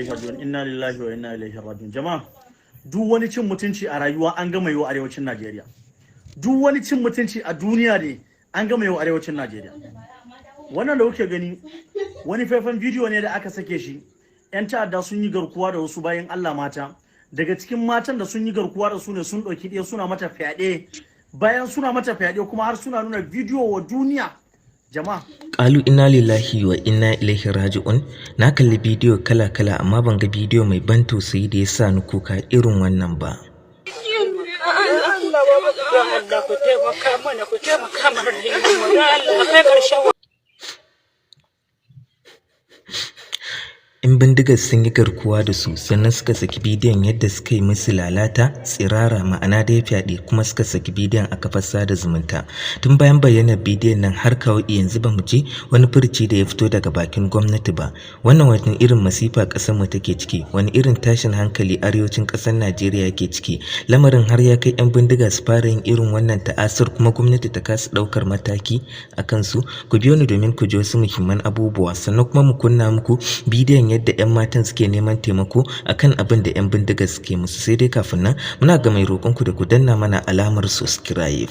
Raji'un, inna lillahi wa inna ilaihi raji'un. Jama'a, duk wani cin mutunci a rayuwa an gama yi wa arewacin Najeriya. Duk wani cin mutunci a duniya ne an gama yi wa arewacin Najeriya. Wannan da kuke gani wani faifan bidiyo ne da aka sake shi. Yan ta'adda sun yi garkuwa da wasu bayan Allah mata. Daga cikin matan da sun yi garkuwa da su ne sun ɗauki ɗaya suna mata fyaɗe. Bayan suna mata fyaɗe kuma har suna nuna bidiyo wa duniya. Jama'a, Ƙalu inna lillahi wa inna ilaihi raji'un. Na kalli bidiyo kala-kala, amma ban ga bidiyo mai ban tausayi da ya sa ni kuka irin wannan ba. Don Allah ku taimaka mana, ku taimaka mana rayuwar mu, don Allah kai ƙarshen. In bindigar sun yi garkuwa da su, sannan suka saki bidiyon yadda suka yi musu lalata tsirara, ma'ana dai fyaɗe, kuma suka saki bidiyon a kafar sada zumunta. Tun bayan bayyanar bidiyon nan har kawo yanzu ba mu ji wani furuci da ya fito daga bakin gwamnati ba. Wannan wani irin masifa ƙasar mu take ciki, wani irin tashin hankali arewacin ƙasar Najeriya yake ciki? Lamarin har ya kai 'yan bindiga su fara yin irin wannan ta'asar, kuma gwamnati ta kasa ɗaukar mataki a kansu. Ku biyo ni domin ku ji wasu muhimman abubuwa, sannan kuma mu kunna muku bidiyon yadda 'yan matan suke neman taimako akan abin da 'yan bindigar suke musu. Sai dai kafin nan, muna ga mai roƙonku da ku danna mana alamar subscribe.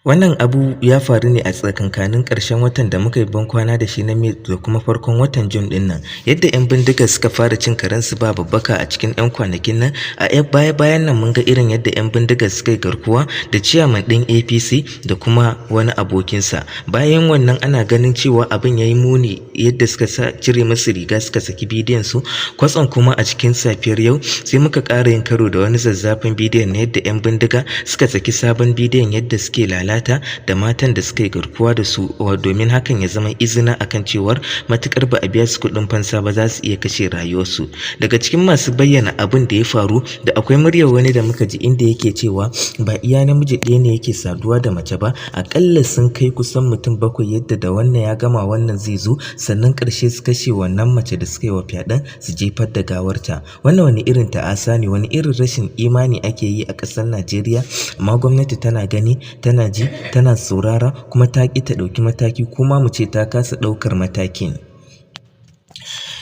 Wannan abu ya faru ne a tsakankanin ƙarshen watan da muka yi bankwana da shi na May da kuma farkon watan June ɗin nan. Yadda 'yan bindigar suka fara cin karensu ba babbaka a cikin 'yan kwanakin nan, a 'yan baya-bayan nan mun ga irin yadda 'yan bindigar suka yi garkuwa da ciyaman ɗin APC da kuma wani abokinsa. Bayan wannan ana ganin cewa abin ya yi muni, yadda suka sa cire musu riga suka saki bidiyon su. Kwatsam kuma a cikin safiyar yau sai muka ƙara yin karo da wani zazzafin bidiyon na yadda 'yan bindiga suka saki sabon bidiyon yadda suke lalata da matan da suka yi garkuwa da su, domin hakan ya zama izina akan cewar matukar ba a biya su kuɗin fansa ba, za su iya kashe rayuwarsu. Daga cikin masu bayyana abin da ya faru da akwai muryar wani da muka ji inda yake cewa ba iya namiji ɗaya ne yake saduwa da mace ba, aƙalla sun kai kusan mutum 7, yadda da wannan ya gama wannan zai zo, sannan ƙarshe su kashe wannan mace da suka yi wa fyaɗen su jefar da gawarta. Wannan wani irin ta'asa ne, wani irin rashin imani ake yi a ƙasar Najeriya, amma gwamnati tana gani, tana ji, tana saurara, kuma ta ƙi ta ɗauki mataki, kuma mu ce ta kasa ɗaukar matakin.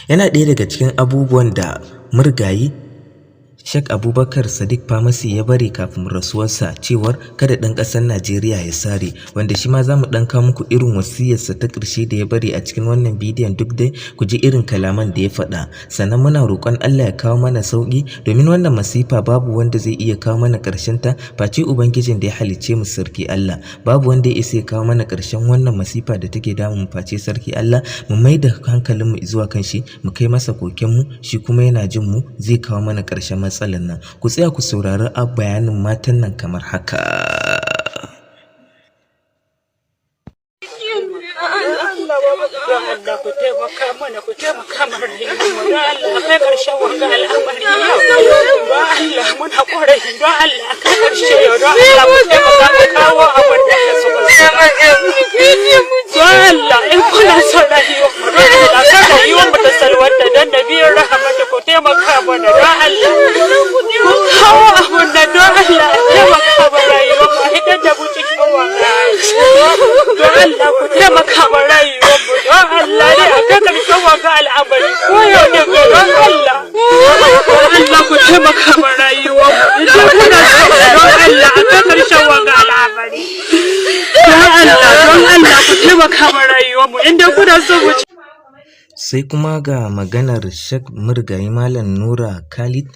Yana ɗaya daga cikin abubuwan da murgayi Sheikh Abubakar Sadiq Famasi ya bari kafin rasuwarsa, cewar kada ɗan ƙasar Najeriya ya sare, wanda shi ma za mu ɗan kawo muku irin wasiyarsa ta ƙarshe da ya bari a cikin wannan bidiyon, duk dai ku ji irin kalaman da ya faɗa. Sannan muna roƙon Allah ya kawo mana sauƙi, domin wannan masifa babu wanda zai iya kawo mana ƙarshen ta face Ubangijin da ya halicce mu, Sarki Allah. Babu wanda ya isa ya kawo mana ƙarshen wannan masifa da take damun mu face Sarki Allah. Mu mai da hankalinmu zuwa kan shi, mu kai masa kokenmu, shi kuma yana jin mu, zai kawo mana ƙarshen matsalar nan. Ku tsaya ku saurari a bayanin matan nan kamar haka. Don Allah ku taimaka mana, ku taimaka mana rayuwar mu, don Allah kai ƙarshen wanga al'amari yau, don Allah muna ƙorafi, don Allah kai ƙarshe yau, don Allah ku taimaka ku kawo abin da suka so, don Allah in kuna son rayuwar mu, don Allah kan rayuwar mu ta salwanta, don nabiyar rahamatu ku taimaka mana, don Allah ku kawo abin nan, don Allah taimaka mana rayuwar mu, a hitar da mu cikin wanga, don Allah ku taimaka mana rayuwar mu, don Allah ne a kan ƙarshen wanga al'amari ko yau ne, don Allah, don Allah ku taimaka mana rayuwar mu, idan kuna so, don Allah a kan ƙarshen wanga al'amari, don Allah, don Allah ku taimaka mana rayuwar mu idan kuna so mu. Sai kuma ga maganar Sheikh Murgayi Malam Nura Khalid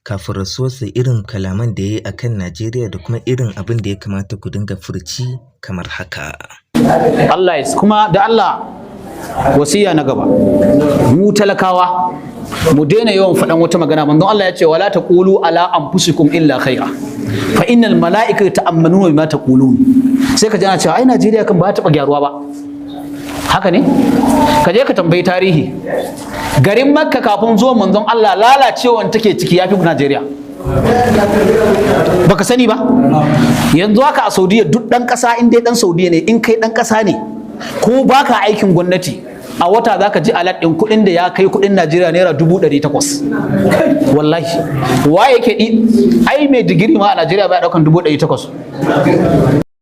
kafin rasuwarsa, irin kalaman da ya yi a kan Najeriya da kuma irin abin da ya kamata ku dinga furci kamar haka. Allah ya kuma da Allah wasiya na gaba, mu talakawa mu daina yawan faɗan wata magana. Manzon Allah ya ce wala taqulu ala anfusikum illa khaira fa innal mala'ikata ta'ammanuna bima taqulun. Sai ka ji ana cewa ai Najeriya kan ba ta taɓa gyaruwa ba. Haka ne, ka je ka tambayi tarihi garin Makka kafin zuwan manzon Allah, lalacewan take ciki yafi Najeriya. Baka sani ba, yanzu haka a Saudiya duk ɗan ƙasa, in dai ɗan Saudiya ne, in kai ɗan ƙasa ne ko baka aikin gwamnati, a wata zaka ji alert ɗin kuɗin da ya kai kuɗin Najeriya ₦800,000. Wallahi, wa yake ɗi? Ai mai digiri ma a Najeriya baya ɗaukan 800,000.